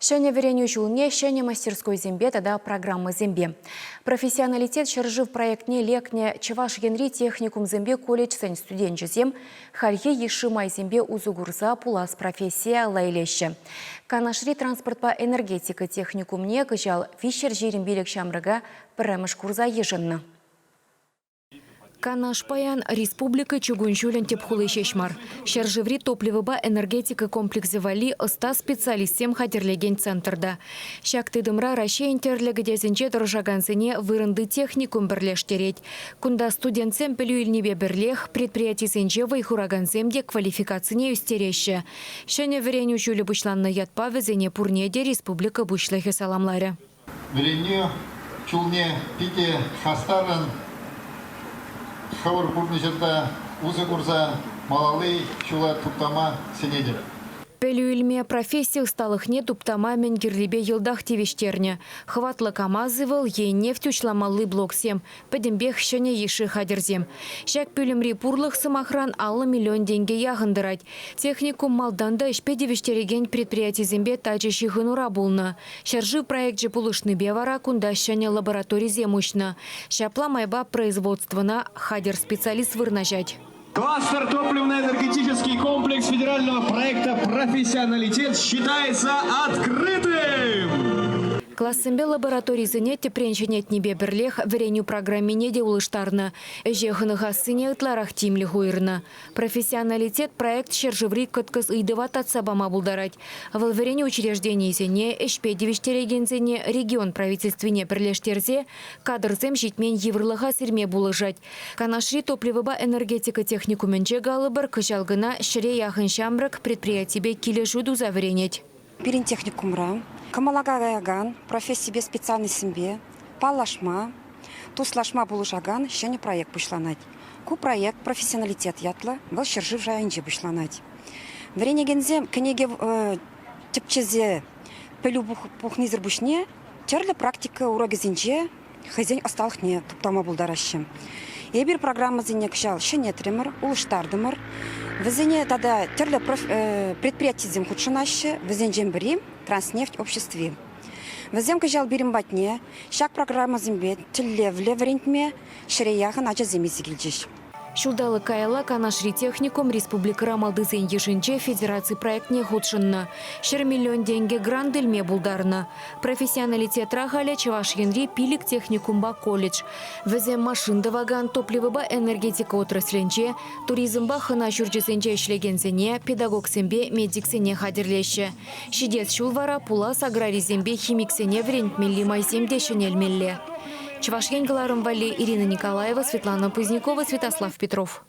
Ҫӗнӗ вӗренӳ ҫулне ҫӗнӗ мастерскойсемпе тата программӑсемпе. Профессионалитет ҫӗршыв проектне лекнӗ Чӑваш Енри техникумсемпе колледжсен студенчӗсем хальхи йышши майсемпе усӑ курса пулас профессие алла илеҫҫӗ. Канашри транспортпа энергетика техникумне кӑҫал 325 ҫамрӑка пӗрремӗш курса йышӑннӑ. Канаш паян республика чукун ҫулӗн тӗп хули ҫеҫ мар. Ҫӗршыври топливӑпа энергетика комплексӗ валли ӑста специалистсем хатӗрлекен центрта. Ҫак тытӑмра Раҫҫейӗн тӗрлӗ кӗтесӗнче тӑрӑшакансене вырӑнти техникум пӗрлештерет. Кунта студентсем пӗлӳ илнипе пӗрлех предприятисенче вӑй хуракансем те квалификацине ӳстереҫҫӗ. Ҫӗнӗ вӗренӳ ҫулӗ пуҫланнӑ ятпа вӗсене пурне те республика Пуҫлӑхӗ саламларӗ. Вӗренӳ ҫулне питӗ хастаррӑн хӑвӑр пурнӑҫӑрта усӑ курса малалли ҫула туптама сӗнетӗп. Пӗлӳ илме професси ӑсталӑхне туптама мӗн кирлипе йӑлтах тивӗҫтернӗ. Хӑватлӑ КАМАЗ-и вӑл е нефть уҫламалли блоксем, пӗтӗмпех ҫӗнӗ йышши хатӗрсем. Ҫак пӳлӗмри пурлӑх, сӑмахран, 50 миллион тенкӗ яхӑн тӑрать. Техникум малтан та ӗҫпе тивӗҫтерекен предприятисемпе тачӑ ҫыхӑнура пулнӑ. Ҫӗршыв проекчӗ пулӑшнипе вара кунта ҫӗнӗ лабораторисем уҫнӑ. Ҫапла майпа производствӑна хатӗр специалист вырнаҫать. Кластер топливно-энергетический комплекс федерального проекта «Профессионалитет» считается открытым! Классемпе лабораторисене тӗпрен ҫӗнетнипе пӗрлех вӗренӳ программине те улӑштарнӑ. Ӗҫе хӑнӑхассине ытларах тимлӗх уйӑрнӑ. Профессионалитет проект ҫӗршыври кӑткӑс ыйтӑва татса пама пултарать. Вӑл вӗренӳ учрежденийӗсене, ӗҫпе тивӗҫтерекенсене регион правительствине пӗрлештерсе кадрсем ҫитмен йывӑрлӑха сирме пулӑшать. Канашри топливӑпа энергетика техникумӗнче калӑпӑр, кӑҫал кӑна ҫӗре яхӑн ҫамрӑк предприятипе килӗшӳ туса вӗренет. Пирӗн техникумра кӑмӑла каякан профессипе специальноҫсемпе паллашма, туслашма пулӑшакан ҫӗнӗ проект пуҫланать. Ку проект «Профессионалитет» ятлӑ, вӑл ҫӗршыв шайӗнче пуҫланать. Вӗренекенсем кӗнеке тӗпчесе пӗлӳ пухнисӗр пуҫне тӗрлӗ практика урокӗсенче хӑйсен ӑсталӑхне туптама пултараҫҫӗ. Эпир программӑсене кӑҫал ҫӗнетрӗмӗр, улӑштартӑмӑр. Вӗсене тата тӗрлӗ предприятисем хутшӑнаҫҫӗ. Вӗсенчен пӗри Транснефть обществи. Вӗсем кӑҫал пирӗн патне ҫак программӑсемпе тӗллевлӗ вӗрентме ҫӗре яхӑн ачасем илсе килчӗҫ. Ҫулталӑк каялла Канашри техникум республикӑра малтисен йышӗнче федераци проектне хутшӑннӑ. 100 миллион тенкӗ грант илме пултарнӑ. Профессионалитетра халӗ Чӑваш Енри пилӗк техникумпа колледж. Вӗсем машин тӑвакан, топливӑпа энергетика отраслӗнче, туризмпа хӑна ҫурчӗсенче ӗҫлекенсене, педагогсемпе медиксене хатӗрлеҫҫӗ. Ҫитес ҫул вара пулас аграрисемпе химиксене вӗрентмелли майсем те ҫӗнелмелле. Чӑваш Ен кӑларӑм валли Ирина Николаева, Светлана Пузнякова, Святослав Петров.